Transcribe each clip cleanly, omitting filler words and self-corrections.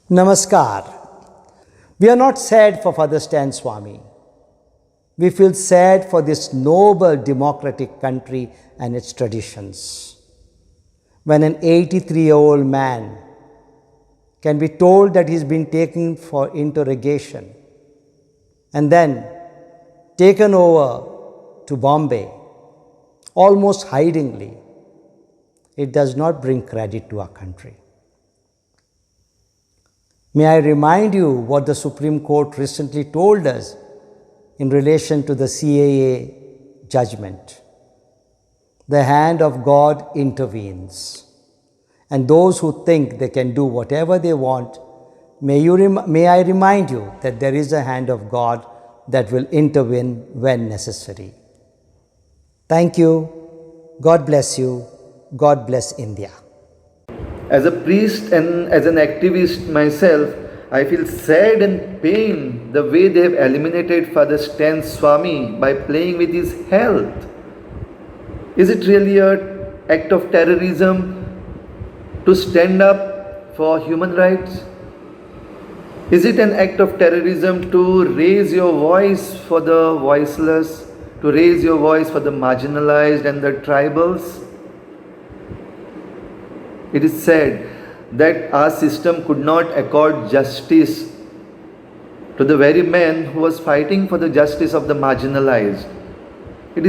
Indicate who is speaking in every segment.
Speaker 1: Namaskar. We are not sad for Father Stan Swamy. We feel sad for this noble democratic country and its traditions. When an 83-year-old man can be told that he's been taken for interrogation and then taken over to Bombay, almost hidingly, it does not bring credit to our country. May I remind you what the Supreme Court recently told us in relation to the CAA judgment. The hand of God intervenes, and those who think they can do whatever they want, may I remind you that there is a hand of God that will intervene when necessary. Thank you. God bless you. God bless India.
Speaker 2: As a priest and as an activist myself, I feel sad and pain the way they have eliminated Father Stan Swamy by playing with his health. Is it really an act of terrorism to stand up for human rights? Is it an act of terrorism to raise your voice for the voiceless, to raise your voice for the marginalized and the tribals? It is said that our system could not accord justice to the very man who was fighting for the justice of the marginalized. It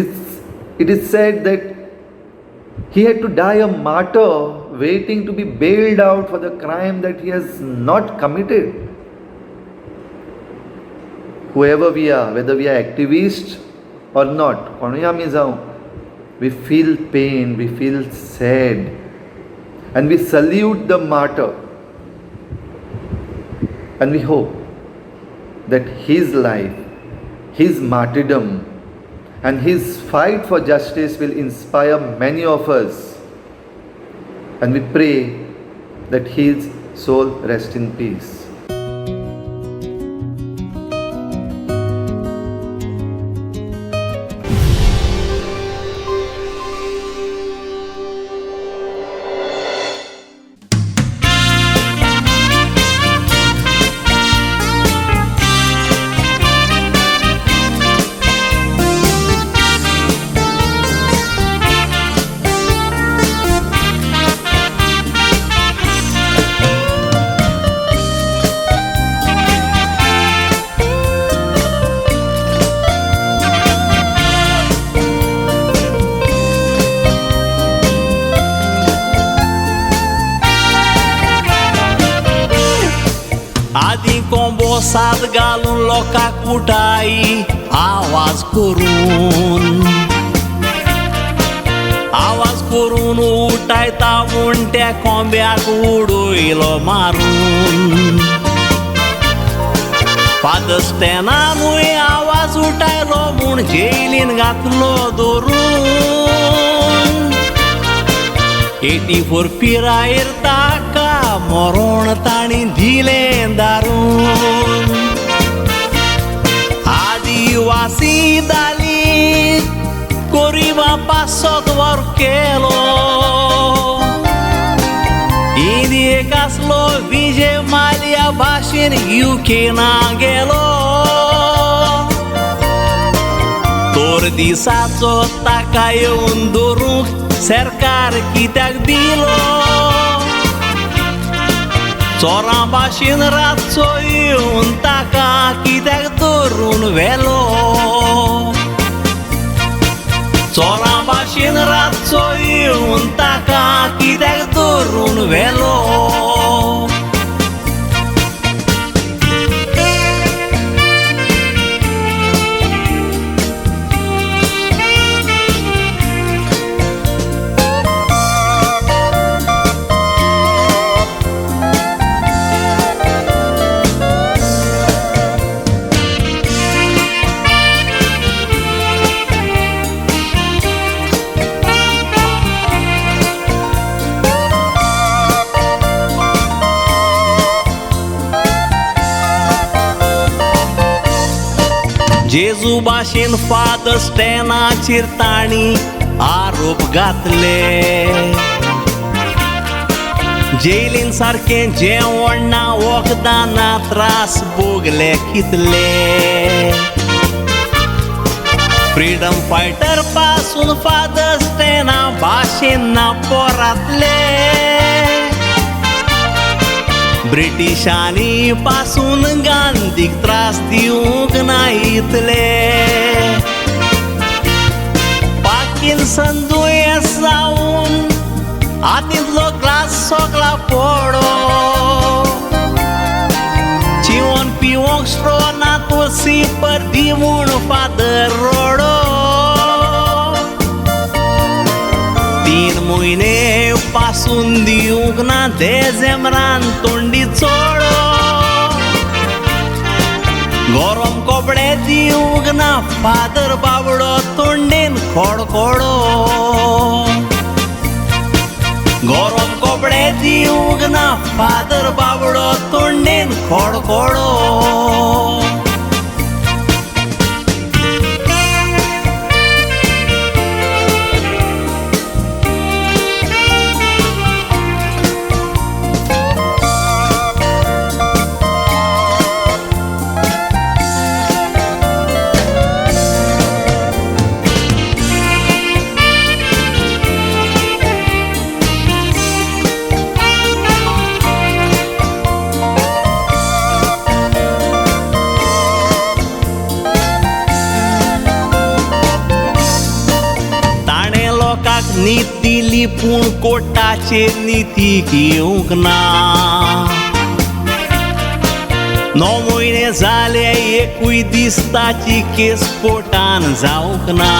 Speaker 2: is said that he had to die a martyr, waiting to be bailed out for the crime that he has not committed. Whoever we are, whether we are activists or not, कोणूय आमी जावं, we feel pain, we feel sad, and we salute the martyr, and we hope that his life, his martyrdom, and his fight for justice will inspire many of us, and we pray that his soul rest in peace.
Speaker 3: आदी कोंबो साद घालून लोकांक उठाय आवाज करून, आवाज करून उठायता म्हूण त्या कोंब्याक उडयलो मारून. फादर स्टॅनानूय आवाज उठायलो म्हूण जेलीन घातलो धरून. 84 पिरायेर ताका मरण ताणी दिलें दारून. आदिवासी दाली गरिबा पासत वर केलो, इंडियेक आसलो विजय माल्या भाशेन युके ना गेलो. तोर दिसाचो ताका येवन धरूंक सरकार कित्याक दिलो, चोरां भाशेन रातचो येवन ताका कित्याक धरून व्हेलो, चोरां भाशेन रातचो येवन ताका कित्याक धरून व्हेलो. जेजू भाशेन फादर स्टॅनाचेर तांणी आरोप घातले, जेलीन सारकें जेवण ना, वखदां ना, त्रास भोगले कितले. फ्रीडम फायटर पासून फादर स्टॅना भाशेन ना पोरांतले. ब्रिटिशांनी पासून गांधीक त्रास दिवंक ना इतले. पार्किन्सन दुयेंस जावन हातींतलो ग्लास सगळा पडो. चिवन पिवंक स्ट्रो ना, तुळसी परदी म्हूण फादर रोडो. 3 म्हयने पासून दिवंक ना देझेंब्रान तोंडी चोडो. गरम कपडे दिवंक ना, फादर बाबडो तोंडेन खोडखोडो. गरम कपडे दिवंक ना, फादर बाबडो तोंडेन खोडखोडो. नीत दिली पूण कोर्टाचेर निती घेवंक ना. 9 म्हयने जाले एकूय दीस ताची केस कोर्टान जावंक ना.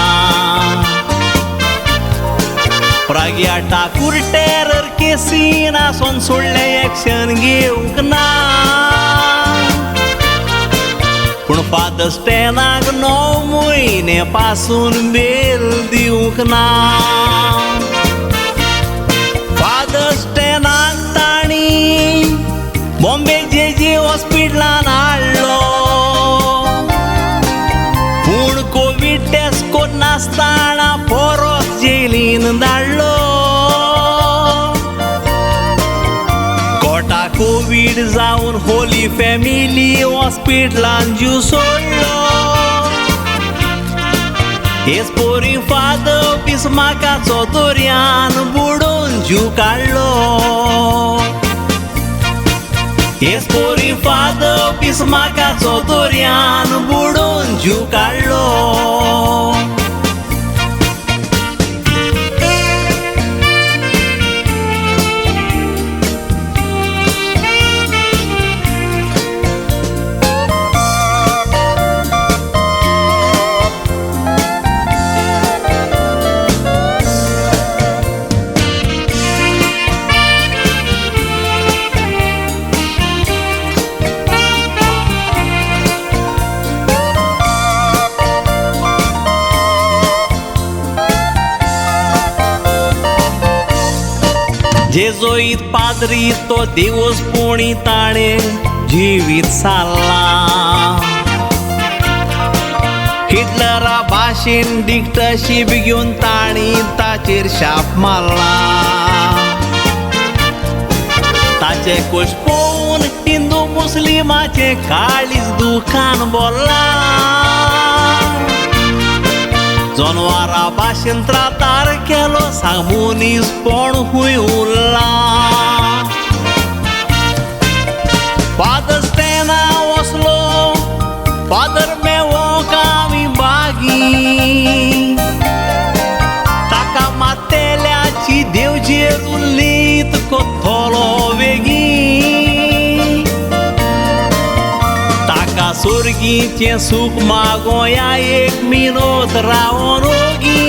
Speaker 3: प्रग्या ठाकूर टेरर केसीन आसोन सोडलें एक्शन घेवंक ना. पूण फादर स्टॅनाक 9 म्हयने पासून बेल दिवंक ना. फादर स्टॅनाक तांणी बॉम्बे जे जे हॉस्पिटलान हाडलो. पूण कोवीड टेस्ट करनासतना परत जेलीन धाडलो. कोटा कोवीड जावन होली फॅमिली हॉस्पिटलान जीव सोडलो. हेच पोरी फादर बिस्माकाचो दर्यान बुडोवन जीव काडलो. हेच पोरी फादर बिस्माकाचो दर्यान बुडोवन जीव काडलो. जेजोईत पाद्री तो देवसपणी ताणें जिवीत सारलां. हिटलरा भाशेन डिक्टरशीप घेवन तांणी ताचेर शाप मारला. ताचे कोश पळोवन हिंदू मुस्लिमाचें काळीज दुखान भरलां. जनवारा भाशेन त्रातार केलो, सांग मनीसपण खूंय उरलां. फादर स्टॅना वसलो, फादर मेवोंक आमी बागी. ताका मातेल्याची देवचेर उरली कोत्तलो वेगीं. ताका सोर्गीचें सूख मागोया एक मिनोत रावन रोगी.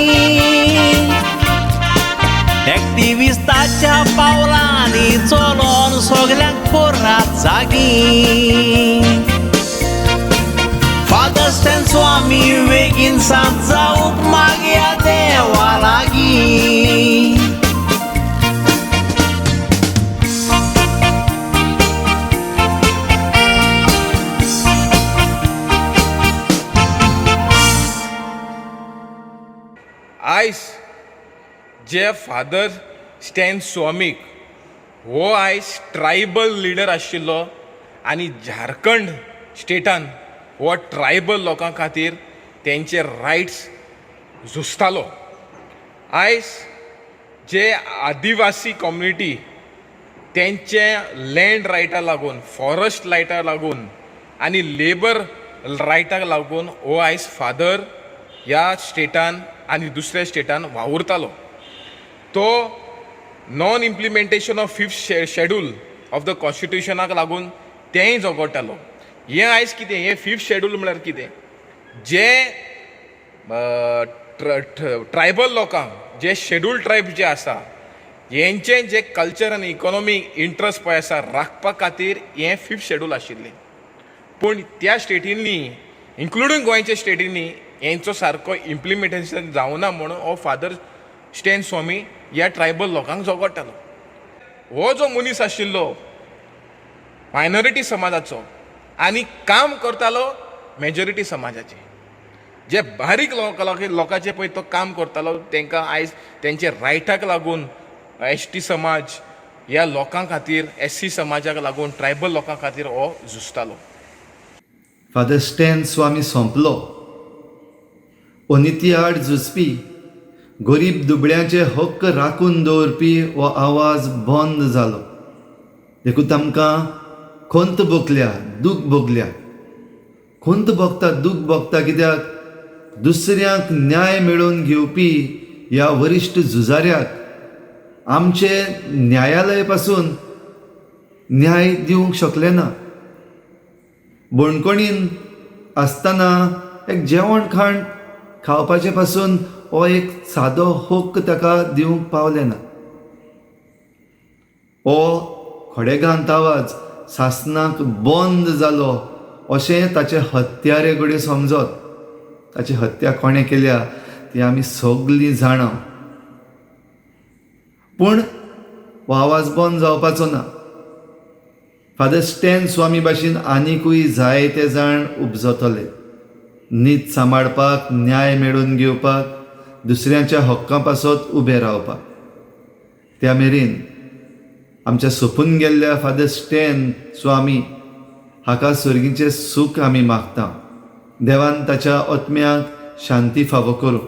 Speaker 3: एक्टिविस्टाच्या पावलांनी चलोन सगल्यांक कोरात जागी. फादर स्टॅन स्वामी वेगीन सांत जावंक मागया देवा लागीं.
Speaker 4: आयज जे फादर स्टॅन स्वामीक हो आयज ट्रायबल लिडर आशिल्लो आनी झारखंड स्टेटान हो ट्रायबल लोकां खातीर तेंचे रायट्स झुजतालो. आयज जे आदिवासी कम्युनिटी तेंचे लँड रायटा लागून, फॉरस्ट रायटा लागून आनी लेबर रायटाक लागून हो आयज फादर ह्या स्टेटान आनी दुसऱ्या स्टेटान वावुरतालो. तो non implementation of fifth schedule of the कॉन्स्टिट्युशनाक लागून तेंय झगडटालो. हें आयज कितें, हें फिफ्थ शेड्यूल म्हळ्यार कितें, जे ट्रायबल लोकांक, जे शेड्यूल ट्रायब जे आसा, हेंचें जे कल्चर आनी इकॉनॉमीक इंट्रस्ट पळय आसा राखपा खातीर हें फिफ्थ शेड्यूल आशिल्लें. पूण त्या स्टेटींनी, इन्क्लुडींग गोंयच्या स्टेटींनी, हेंचो सारको इम्प्लिमेंटेशन जावना म्हणून हो फादर स्टॅन स्वामी ह्या ट्रायबल लोकांक झगडटालो. हो जो मनीस आशिल्लो मायनॉरिटी समाजाचो आनी काम करतालो मेजॉरिटी समाजाचें, जे बारीक लोकांचे पळय तो काम करतालो, तांकां आयज तेंचे रायटाक लागून एस टी समाज ह्या लोकां खातीर, एस सी समाजाक लागून, ट्रायबल लोकां खातीर हो झुजतालो.
Speaker 2: फादर स्टॅन स्वामी सोंपलो. अनिती आड झुजपी, गरीब दुबळ्यांचे हक्क राखून दवरपी हो आवाज बंद जालो. देखून आमकां खंत भोगल्या, दूख भोगल्या. खंत भोगता, दूख भोगता कित्याक दुसऱ्यांक न्याय मेळोवन घेवपी ह्या वरिश्ठ झुजाऱ्याक आमचे न्यायालय पासून न्याय दिवंक शकले ना. बणकणीन आसतना एक जेवण खाण खावपाचे पासून हो एक सादो हक्क ताका दिवंक पावले ना. हो खडेगांत आवाज सासनाक बंद जालो अशें ताचे हत्यारे कडेन समजत. ताची हत्या कोणें केल्या ती आमी सगलीं जाणा, पूण हो आवाज बंद जावपाचो ना. फादर स्टॅन स्वामी भाशेन आनिकूय जायते जाण उपजतले नीत सांबाळपाक, न्याय मेळोवन घेवपाक, दुसऱ्यांच्या हक्कां पासत उबें रावपाक. त्या मेरेन आमच्या सोंपून गेल्ल्या फादर स्टॅन स्वामी हाका सर्गीचें सूख आमी मागता. देवान ताच्या आत्म्याक शांती फावो करूं.